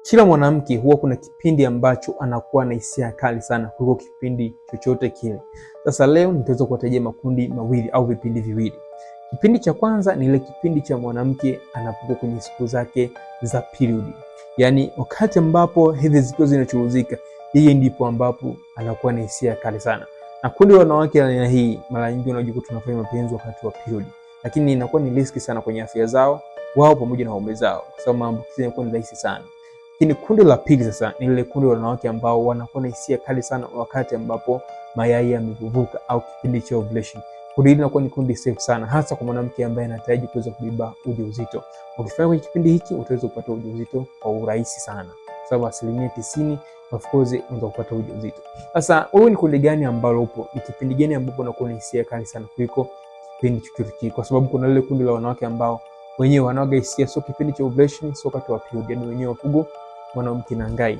Kila mwanamke huwa kuna kipindi ambacho anakuwa na hisia kali sana kuliko kipindi chochote kile. Sasa leo nitaweza kuwatajia makundi mawili au vipindi viwili. Kipindi cha kwanza ni ile kipindi cha mwanamke anapokuwa kwenye siku zake za period, yaani wakati ambapo hedhi zikiwa zinachuruzika, yeye ndipo ambapo anakuwa na hisia kali sana. Na kundi la wanawake aina hii mara nyingi wanajikuta tunafanya mapenzi wakati wa period, lakini inakuwa ni riski sana kwenye afya zao wao pamoja na waume zao, kwa sababu maambukizi yanakuwa ni rahisi sana. Lakini kundi la pili sasa ni lile kundi la wanawake ambao wanakuwa na hisia kali sana wakati ambapo mayai yamevuvuka au kipindi cha ovulation. Kundi hili linakuwa ni kundi safe sana, hasa kwa mwanamke ambaye anataraji kuweza kubeba ujauzito. Ukifanya kwenye kipindi hiki utaweza kupata ujauzito kwa urahisi sana, sababu 90% of course unaweza kupata ujauzito. Sasa wewe ni kundi gani ambalo upo? Ni kipindi gani ambapo unakuwa na hisia kali sana kuliko kipindi chochote kile? Kwa sababu kuna lile kundi la wanawake ambao wenyewe wanaoga hisia, sio kipindi cha ovulation, sio wakati wa period, yani wenyewe wapugo mwanamke na ngai.